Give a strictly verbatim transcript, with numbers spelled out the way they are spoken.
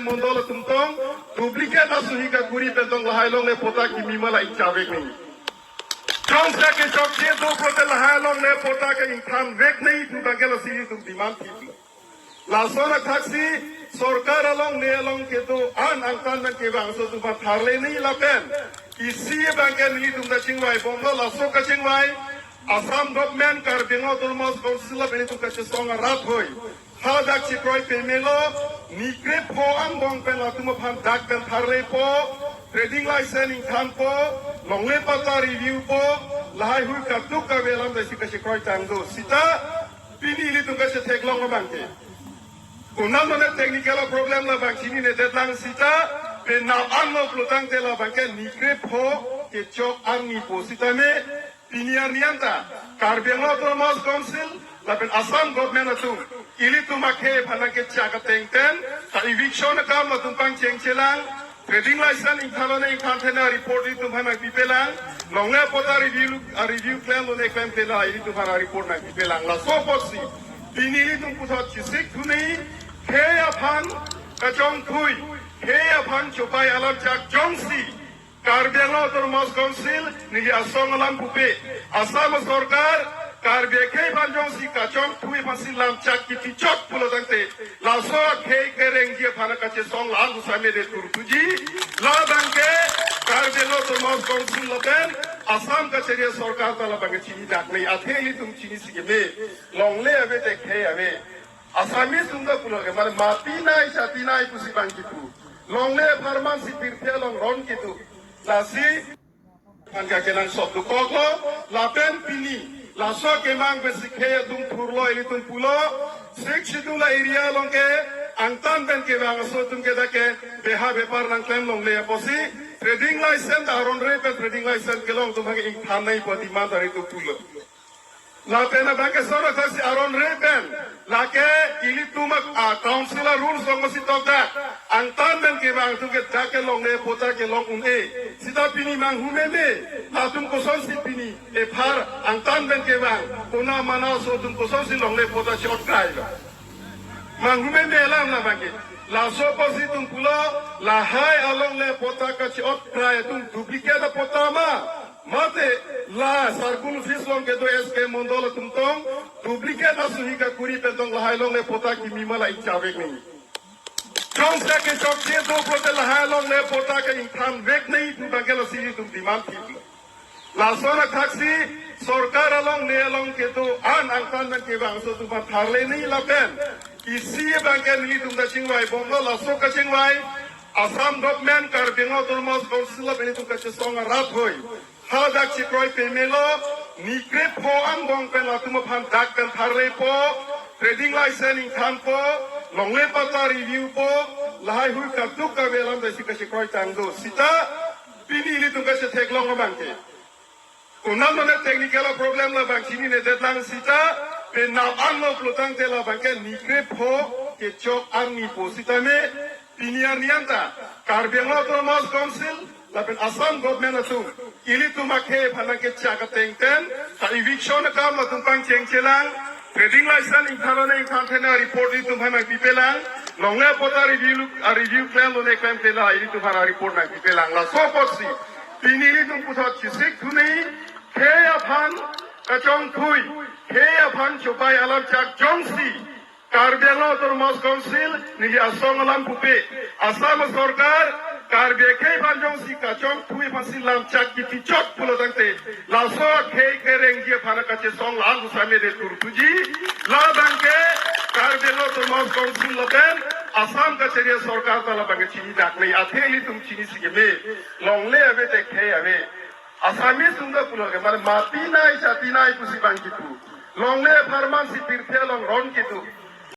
Mondol atum tong duplicate asuhi kakuri pen tong lahai longle patta kimi ma la ingchar vek nangji. Jongsi kechokche do pulote lahai longle patta ke ingthan vek nangji pu abangke lasi ilitum demand thiplo. Lason athaksi sorkar along ne along kedo-an angtan pen kevang aso atum aphan tharle nangji lapen isi abangke nelitum ta chingvai bomlo. Laso kachingvai Assam Government, Karbi Anglong Autonomous Council lapen ilitum kachesong arat hoi hadak chekroi pemelo. Ni krepho angbong pen latum aphan dak pen tharlepo, trading license ingthanpo, longle patta review po, lahai hui katuk kave alam ta isi kachekroi tang do. Sita pini ilitum kachetheklong abangke konat mane technical problem labang chininedet lang, sita penap anlo pulo tangte labangke ni krepho kechok arni po. Sitame pini arni anta Karbi Anglong Autonomous Council lapen Assam Government atum ilitum akhei aphan nangkechak ateng pen ta eviction akam latum pangchengchelang, trading license ingthan lone ingthan thena report ilitum aphan nangpipelang, longle patta review, a review klemlone klemklena ilitum aphan report nangpipelang. Laso apotsi pini ilitum puthot chesik thu nangji, khei aphan kachongthui, khei aphan chopai alam chak jongsi Karbi Anglong Autonomous Council neli asong alam pupe, Assam sorkar Karbi akhei aphan jongsi kachongthui aphansi lam chak kithi chok pulo tangte, laso akhei kerengji aphan kachesong la-an pusamede turtuji. Labangke Karbi Anglong Autonomous Council lapen Assam kachari asorkar ta labangke chinidak nangji, athe ilitum chinisi keme. Longle ave te khei ave. Assamese atum ta pulo ke, mane mati nai, chati nai pusi bang kipu. Longle apharman si pirthe along ron kitu. Lasi aphan kakenangsot dokoklo, lapen pini laso kemang pensi khei adung thurlo, ilitum pulo, Sixth Schedule area along ke angtan pen kevang aso atum ke dak ke beha bepar nangklem longle apotsi trading license aron re pen trading license kelong atum aphan ingthan nangji pu demand ta ilitum pulo. Lapen abangke sorkar si aron re pen lake ilitum a, a council a rules along masi tokdak, angtan pen kevang atum ke dak ke longle patta kelong un-e. Sita pini manghu meme, latum kosonsi pini ephar angtan pen kevang, kona mana aso atum kosonsi longle patta chot krailo? Manghu meme alam labangke. Laso apotsi itum pulo, lahai alongle patta kachot krai atum duplicate patta ma, mate la circle office along kedo S K Mondol atum tong duplicate asuhi kakuri pen tong lahai longle patta kimi ma la ingchar vek nangji. Jongsi kechokche do pulote lahai longle patta ke ingthan vek nangji pu abangke lasi ilitum demand thiplo. Lason athaksi sorkar along ne along kedo-an angtan pen kevang aso atum aphan tharle nangji lapen isi abangke nelitum ta chingvai bomlo. Laso kachingvai Assam Government, Karbi Anglong Autonomous Council lapen ilitum kachesong arat hoi hadak chekroi pemelo, ni krepho angbong pen latum aphan dak pen tharlepo, trading license ingthanpo, longle patta review po, lahai hui katuk kave alam ta isi kachekroi tang do. Sita pini ilitum kachetheklong abangke konat mane technical problem labang chininedet lang, sita penap anlo pulo tangte labangke ni krepho kechok arni po. Sitame pini arni anta Karbi Anglong Autonomous Council lapen Assam Government atum ilitum akhei aphan nangkechak ateng pen ta eviction akam latum pangchengchelang, trading license ingthan lone ingthan thena report ilitum aphan nangpipelang, longle patta review, a review klemlone klemklena ilitum aphan report nangpipelang. Laso apotsi pini ilitum puthot chesik thu nangji, khei aphan kachongthui, khei aphan chopai alam chak jongsi Karbi Anglong Autonomous Council neli asong alam pupe, Assam sorkar Karbi akhei aphan jongsi kachongthui aphansi lam chak kithi chok pulo tangte, laso akhei kerengji aphan kachesong la-an pusamede turtuji. Labangke Karbi Anglong Autonomous Council lapen Assam kachari asorkar ta labangke chinidak nangji, athe ilitum chinisi keme. Longle ave te khei ave. Assamese atum ta pulo ke, mane mati nai, chati nai pusi bang kipu. Longle apharman si pirthe along ron kitu.